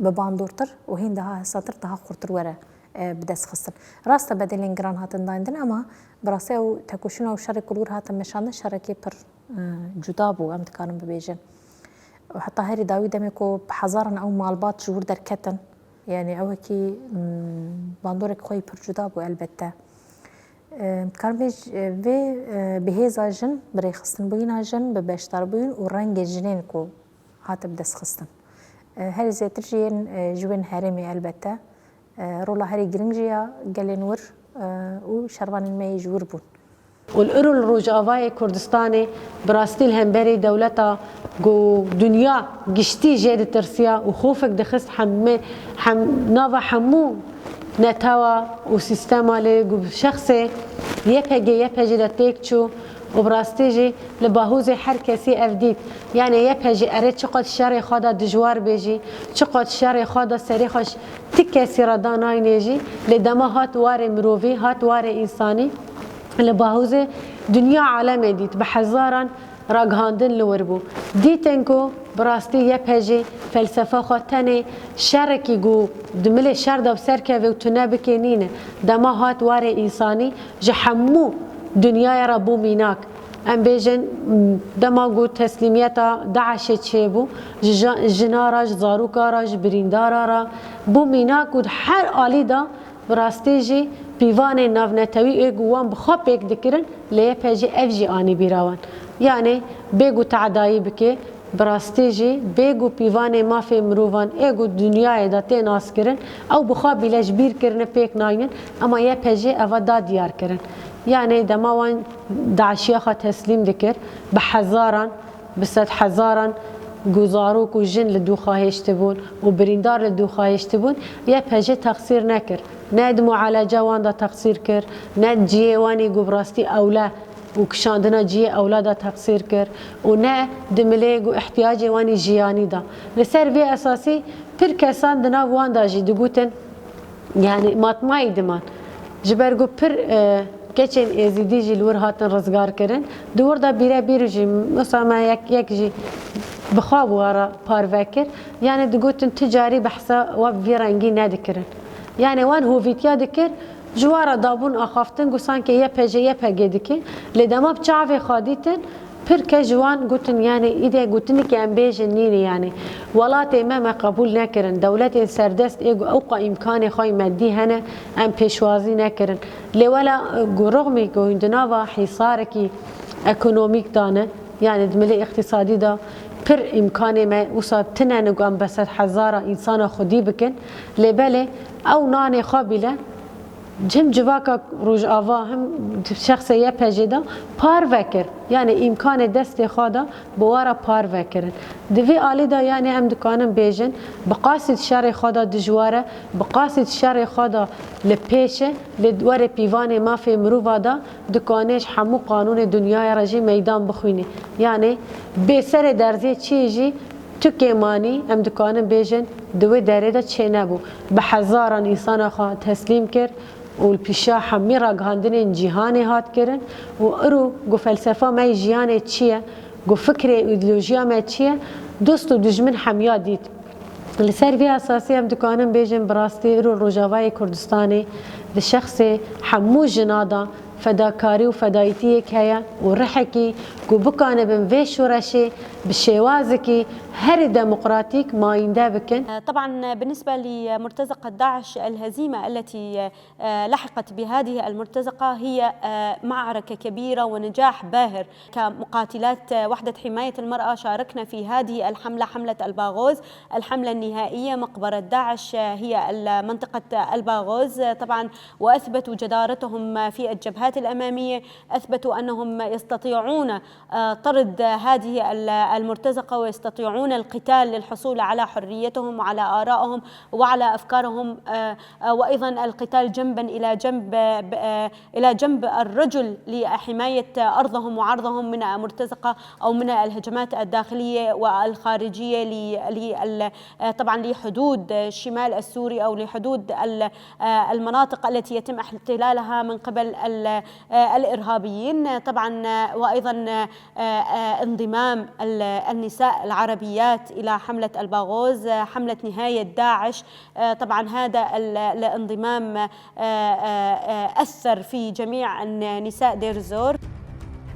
bi bandortir û hîn daha hesatir, daha xurtir were, e, bi dest xistin. Rast e, bedelên giran hatin dayîn din, ama bi rastî ew tekoşîna û şerê ku li wir hatin meşandin, şerekê pir, e, cuda bû, em dikarin bibêjin. Û heta herî dawî demê ku bi hezaran ew malbat ji wir derketin, yani ew wekî, mm, bandorek xwe yî pir cuda bû elbette. E, dikarin bêj, e, vê, e, bi hêza jin, bi rêxistinbûyîna jin, bi beşdarbûyîn û rengê jinên ku hate bi dest xistin. E, herî zêtir jî yên, e, ji wên herêmê elbette. E, rola herî giring jî ya gelên wir, e, û şervanên me yê ji wir bûn. Û li ir û li Rojavayê Kurdistanê bi rastî li hemberî dewleta ku dinya giştî jê ditirsiya û xofek dixist hemê, hem, nava hemû netewa û sîstema lê ku şexsê Y P G, Y P G de têk çû û bi rastî jî li bahûzê her kesî ev dît. Yanê Y P G erê çiqas şerê xwe da dijwar bê jî, çiqas şerê xwe da serê xwe ş-, ti kesî re da nayne jî, lê dema hat warê mirovî, hat warê însanî, li bahûzê dinya alemê dît, bi hezaran ragihandin li wir bû. Dîtin ku bi rastî Y P G felsefa xwe tenê şerekî ku di milê şer de bi ser keve û tune bike nîne. Dema hat warê însanî, ji hemû dinyaya re bû mînak. Em bêjin, dema ku teslîmiyeta DAIŞê çêbû, ji ja-, jina re, ji zaroka re, ji birîndara re bû mînak û di her alî de bi rastî jî pîvanên navnetewî ê ku wan bi xwe pêk dikirin, li Y P G ev jî anî bîra wan. Yanê bê ku te'dayî bike, bi rastî jî bê ku pîvanê mafê mirovan ê ku dinyayê de tê naskirin, ew bi xwe bîle ji bîr kirine pêk naynin, ema Y P G eva da diyar kirin. Yanê dema wan DAIŞiya xwe teslîm dikir, bi hezaran, bi sedhezaran ku zarok û jin li dû xwe hêştibûn û birîndar li dû xwe hêştibûn, Y P G texsîr nekir. Ne di mualeca wan de texsîr kir, ne di cihê wan ê ku bi rastî ewle û kişandina cihê ewle de texsîr kir û ne di milê ku ihtiyacê wan ê jiyanî de. Li ser vê esasî pir kesan di nav wan de jî digotin, yani matmayî diman. Ji ber ku pir, e, keçên êzîdî jî li wir hatin rizgar kirin. Di wir de bîre bîr jî, mesela me yek, yek jî bi xwe bi we re parve kir. Yani digotin tu carî behsa we bi vî rengî nedikirin. Yani wan hovîtiya dikir, ji we re dabûn axaftin, ku sankê Y P G, Y P G dike. Lê dema bi çavê xwe dîtin, Pir kes ji wan gotin, yanî îdî gotinik em bêjin nîne, yanî welatê me me qebûl nekirin. Dewletên serdest ê ku ewqa îmkanê xwe yê medî hene, em pêşwazî nekirin. Lê wela ku rixmî ku hûn di nava hîsarekî ekonomîk de ne, yanî di milê îqtîsadî de pir îmkanê me wisa tune ne ku em bi sed hezara însana xwedî bikin. Lê belê ew nanê xwe bîle Him civaka Rojava, him şexsê Y P G de parve kir. Yanî îmkanê destê xwe de bi wa re parve kirin. Di vî alî de, yanî em dikanin bêjin, bi qasî di şerê xwe de dijwar e, bi qasî di şerê xwe de li pêş e, lê di warê pîvanê mafê mirova de dikane ji hemû qanûnê dinyayê re jî meydan bixwîne. Yanî bê serê derzê çiyê jî Tu kêmanî, em dikanin bêjin, di wê derê de çênebû. Bi hezaran însana xwe teslîm kir û li pîşa hemî ragihandinên cîhanê hat kirin û îro ku felsefa me yê jiyanê çi ye, ku fikrê û îdeolojiya me çi ye, dost û dijmin hemiya dît. Li ser vî esasî em dikanin bêjin, bi rastî îro Rojavayê Kurdistanê di şexsê hemû jina de fedakarî û fedayîtiyek heye û rihekî ku bikanibin vê şoreşê bi şêwazekî herî demokratîk mayînde bikin. طبعا، بالنسبة لمرتزقة داعش، الهزيمة التي لحقت بهذه المرتزقة هي معركة كبيرة ونجاح باهر. كمقاتلات وحدة حماية المرأة شاركنا في هذه الحملة، حملة الباغوز. الحملة النهائية مقبرة داعش هي منطقة الباغوز طبعا، وأثبتوا جدارتهم في الجبهات الأمامية، أثبتوا أنهم يستطيعون، آه، طرد هذه ال-، المرتزقة، ويستطيعون القتال للحصول على حريتهم وعلى آرائهم وعلى أفكارهم، آه، آه، وأيضا القتال جنبا إلى جنب، آه، ب-، آه، إلى جنب الرجل لحماية أرضهم وعرضهم من مرتزقة أو من الهجمات الداخلية والخارجية ل-، لل-، آه، طبعا لحدود الشمال السوري أو لحدود ال-، آه، المناطق التي يتم احتلالها من قبل ال-، آه، الإرهابيين. طبعا، آه، وأيضا، آه، آه، انضمام ال-، النساء العربيات إلى حملة الباغوز، آه، حملة نهاية داعش. آه، طبعا هذا ال-، الانضمام، آه، آه، آه، أثر في جميع النساء دير الزور.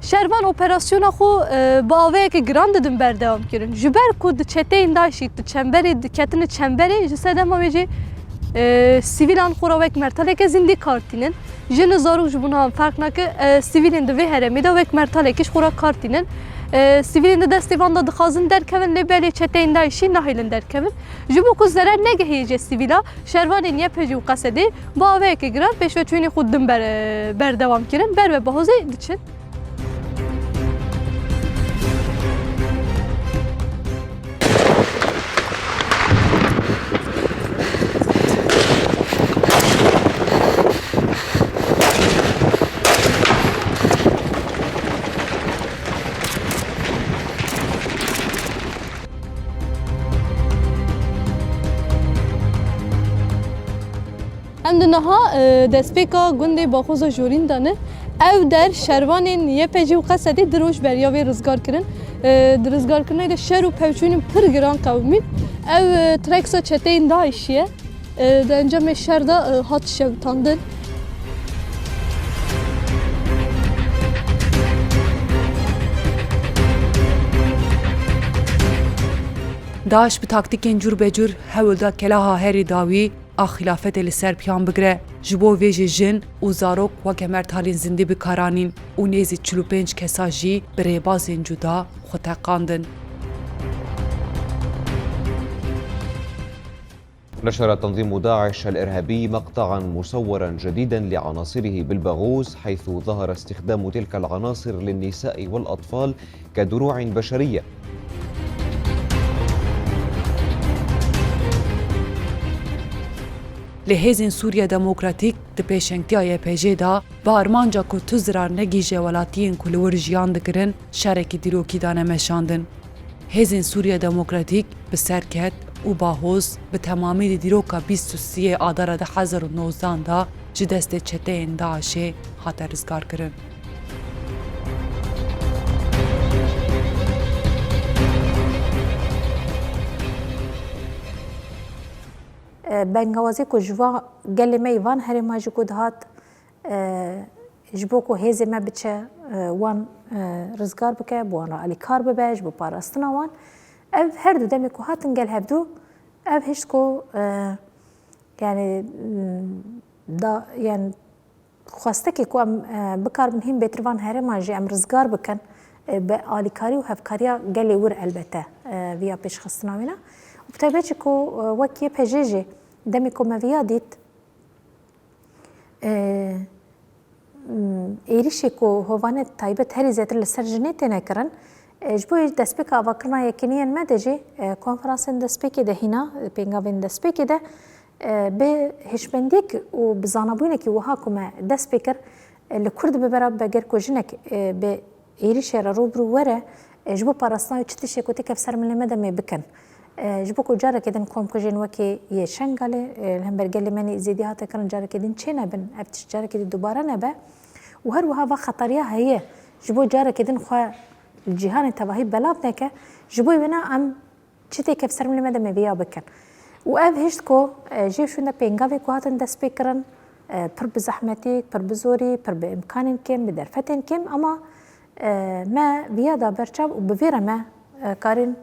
Şervan operasyona xwe, e, bi avayeke giran didin berdewam kirin. Ji ber ku di çeteyên DAIŞ'î di çemberê diketine çemberê, ji sedema wê jî, e, sivîlan xwe re wek mertaleke zindî kar tînin. Jin û zarok ji bo nihan ferq nake, e, sivîlên di vê herêmê de wek mertalekî ji xwe re kar tînin. E, sivîlên di destê van de dixwazin derkevin, lê belê çeteyên DAIŞ'î nahêlin derkevin. Ji bo ku zerer negihîje sivîla, şervanên Y P G û Qesedê bi avayeke giran pêşveçûnê xwe didin ber-, berdewam kirin, ber ve Bahozê diçin. Em di niha, e, destpêka gundê Baxoza Jorîn de ne. Ev der şervanên Y P G û Qesedê du roj beriya vê rizgar kirin. E, di rizgarkirinê de şer û pevçûnên pir giran qewimîn. Ev, e, treksa çeteyên DAIŞ'î ye. E, di encamê şer de, e, hat şewitandin. DAIŞ bi taktîkên curbecur hewl da keleha herî dawî a xîlafetê li ser piyan bigire. Ji bo vê jî jin û zarok weke mertalên zindî bi kar anîn û nêzî çil û pênc kesa jî bi rêbazên cuda xwe teqandin. نشر تنظيم داعش الإرهابي مقطعا مصورا جديدا لعناصره بالباغوث، حيث ظهر استخدام تلك العناصر للنساء والأطفال كدروع بشرية. Lê Hêzên Sûriya Demokratîk di pêşengtiya Y P G de bi armanca ku tu zirar negihîje welatiyên ku li wir jiyan dikirin, şerekî dîrokî dane meşandin. Hêzên Sûriya Demokratîk bi Serket û Bahoz bi temamî di dîroka bîst û sê Adara du hezar û nozdehan de ji destê çeteyên DAIŞ'ê hate rizgarkirin. E, bengawazî ku ji va gelê me yê van herêma jî ku dihat, e, ji bo ku hêzê me biçe, e, wan, e, rizgar bike, bi wan re alîkar bibe, ji bo parastina wan. Ev her du demê ku hatin gel hevdu, ev hişt ku, e, yani, m, da, yani, xwestekê ku em, e, bikaribin hîn bêtir van herêman jî em rizgar bikin, e, bi alîkarî û hevkariya gelê wir elbete, e, viya pêşxistina wî ne. Û bi taybet jî ku, e, wek Y P J jî demê ku me viya dît, e, m, êrîşê ku hovane taybet herî zêtir li ser jinê têne kirin, e, ji bo destpêka avakirina yekîniyên me de jî, e, konferansên destpêkê de hîna, e, pêngavên destpêkê de, e, bi hişmendiyek û bi zanabûyinekî wiha ku me dest pê kir, e, li kur dibe bera be ger ku jinek, e, bi êrîşê re rû bi rû were, e, ji bo parastina wî çi tiştê ku têkeve ser milê me demê bikin. E, ji bo ku carekê din komkujên wekî yê Şengalê, e, li hember gelê me nê zêdî hate kirin, carekê din çênebin, ev tişt carekê din dubare nebe. Û her wiha va xetariya heye, ji bo carekê din xwe li cîhanê tevahî belav neke, ji bo wêna em çi têkeve ser milê me demê viya bikin. Û ev hişt ku, e, jê şûnde pêngavê ku hatin destpêkirin, e, pir bi zehmetî, pir bi zorî, pir bi îmkanên kêm, bi derfetên kêm, ama, e, me viya da berçav û bi vê re me, e, karîn,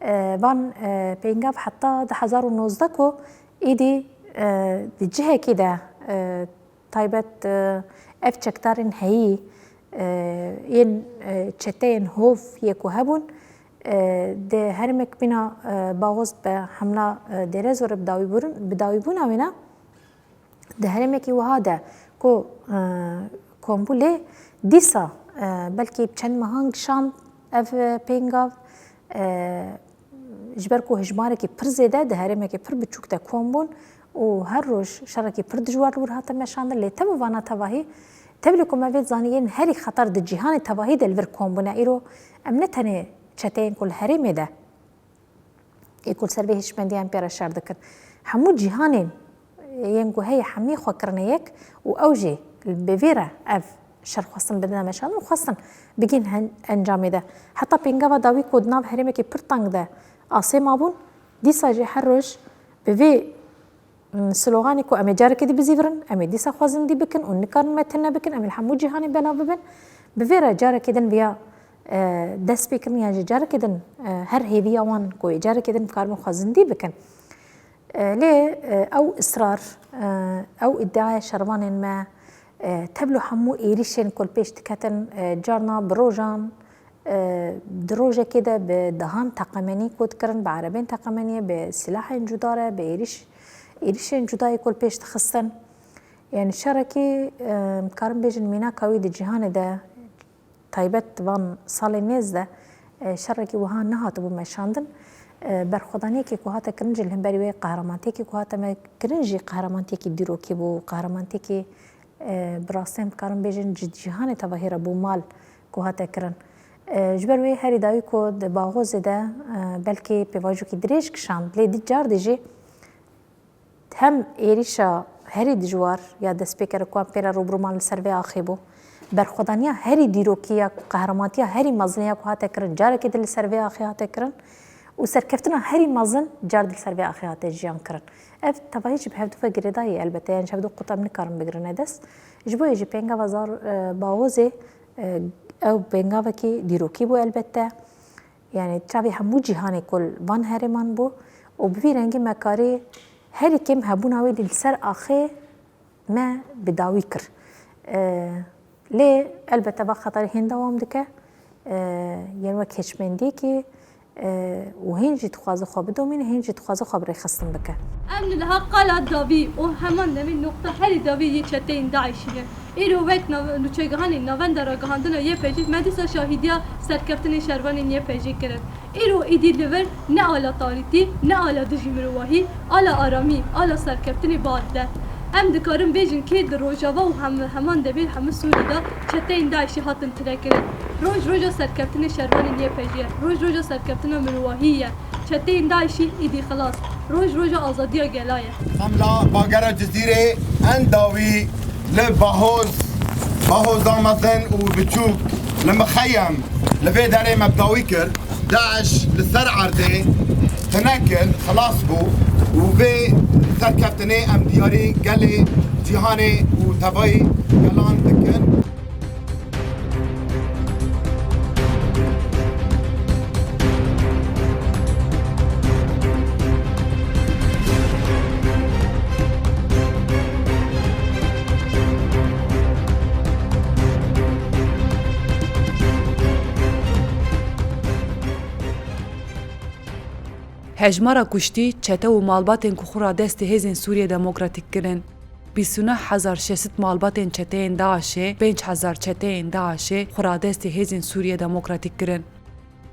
e, van, e, pêngav heta du hezar û nozdeh ku êdî, e, di cihekî de, e, taybet, e, ev çekdarên heyî, e, yên, e, çeteyên hov yê ku hebûn, e, di herêmek mîna, e, Baxoz bi hemla, e, Dêrezorê bi dawî bûrin, bi dawîbûna wê ne, di herêmekî wiha de ku, e, kombû lê dîsa, e, belkî çend mehan kişand ev, e, pêngav, e, ji ber ku hejmarekî pir zêde di herêmekî pir biçûk de kom bûn û her roj şerekî pir dijwar li wir hate meşandin, lê tev û vana tevahî, tevlî ku me vê zanî yên herî xeter di cîhanê tevahî de li vir kom bûne. Îro em ne tenê çeteyên ku li herêmê de ê ku li ser vê hişmendiyan pê re şer dikin. Hemû cîhanên yên ku heye hemî xwe kirine yek û ew jî bi vê re ev şer xwestin bidine meşandin û xwestin bigihîn hen-, encamê de. Heta pêngava dawî ku di nav herêmekî pir teng de asê mabûn, dîsa jî her roj bi vê, m, sloganê ku em ê carekê dî bizîvirin, em ê dîsa xwe zindî bikin û nikarin me tune bikin, em ê li hemû cîhanê belav bibin. Bi vê re carekê din viya, e, dest pê kirin yan jî carekê din, e, her hêviya wan ku ê carekê din bikaribin xwe zindî bikin. E, lê, e, ew israr, e, ew îdiaya şervanên me, e, tevlo hemû êrîşên ku li pêş diketin, e, carna bi rojan, e, di rojekê de bi dehan teqemenî ku dikirin, bi erebên teqemeniyê, bi silahên cuda re, bi êrîş, êrîşên cudayê ku li pêş dixistin. Yani şerekî, e, karin bêjin mînaka wî di cîhanê de taybet van salên nêz de, e, şerekî wiha nehatibû meşandin. E, berxwedaniyekê ku hate kirin jî li hemberî wê qehremaniyekê ku hate me kirin jî qehremaniyekî dîrokî bû, qehremaniyekî, e, bi rastî em dikarin bêjin ji cîhanê tevahî re bû mal ku hate kirin. E, ji ber wê herî dawî ku di Baxozê de, e, belkî pêvajoyekî dirêj kişand, lê di car de jî hem êrîşa herî dijwar ya destpêkerikan pê re rûbirû man li ser vê axê bû. Berxwedaniya herî dîrokî ya qehremantiya herî mezin ya ku hate kirin, carekê din li ser vê axê hate kirin û serkeftina herî mezin car din li ser vê axê hate jiyan kirin. Ev tevahî jî bi hevdu ve girêdayî elbette, yani ji hevdu quta em nikarin bigirine dest. Ji bo yê jî pêngava Zar, e, Bawozê, e, ew pêngavekî dîrokî bû elbette. Yani çavê hemû cîhanê ku li van herêman bû û bi vî rengî me karî herî kêm hebûna wê li ser axê me bi dawî kir. E, lê elbette va xeterî hîn dewam dike. E, yên wek hişmendiyekî, e, û hîn jî dixwaze xwe bidomîne, hîn jî dixwaze xwe bi rêxistin bike. Em li niha qala dawî û heman demê noqta herî dawî yê çeteyên DAIŞ'î ne. Îro wek nav-, nûçegihanên Navenda Ragihandina Y P G me dîsa şahîdiya serkeftinên şervanên Y P G kirin. Îro êdî li vir ne ala tarîtî, ne ala dijî mirovahî, ala aramî, ala serkeftinê bi hat de. Em dikarin bêjin kê di Rojava û hem-, heman demê hemû Sûrî de çeteyên DAIŞ'î hatin tinekirin. Roj roja serkeftinê şervanên Y P G ye. Roj roja serkeftina mirovahî ye. Çeteyên DAIŞ'î êdî xilas. Roj roja azadiya gela ye. Hemla bagera Cizîrê en dawî li Bahoz, Bahoza mezin û biçûk li Mixeyem li vê derê me bi dawî kir. DAIŞ li ser erdê tune kir, xilas bû û vê serkeftinê em diyarî gelê cîhanê û tevayî gelan dikin. Hejmara kuştî, çete û malbatên ku xwe radestê Hêzên Sûriye Demokratîk kirin. Bîst û neh hezar şeş sed malbatên çeteyên DAIŞê, pênc hezar çeteyên DAIŞê xwe radestê Hêzên Sûriye Demokratîk kirin.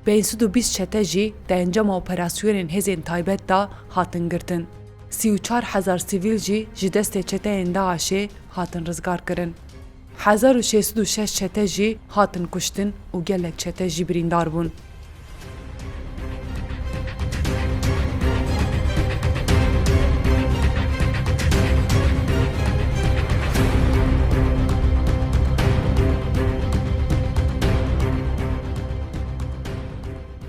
Pênc sed û bîst çete jî di encama operasyonên hêzên taybet de hatin girtin. Sî û çar hezar sivîl jî ji destê çeteyên DAIŞê hatin rizgar kirin. Hezar û şeş sed û şeş çete jî hatin kuştin û gelek çete jî birîndar bûn.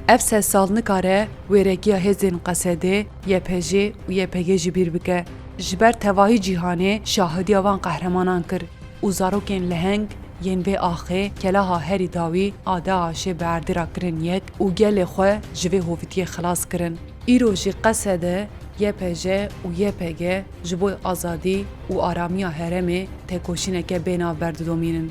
Ev sed sal nikare wêrekiya hêzên Qesedê, YPJ û YPG jî bîr bike. Ji ber tevahî cîhanê şahidiya van qehremanan kir û zarokên leheng yên vê axê keleha herî dawî a DAIŞê bi erdê re kirin yek û gelê xwe ji vê hovîtiyê xilas kirin. Îro jî Qesede, YPJ û YPG ji bo azadî û aramiya herêmê têkoşîneke bênavber didomînin.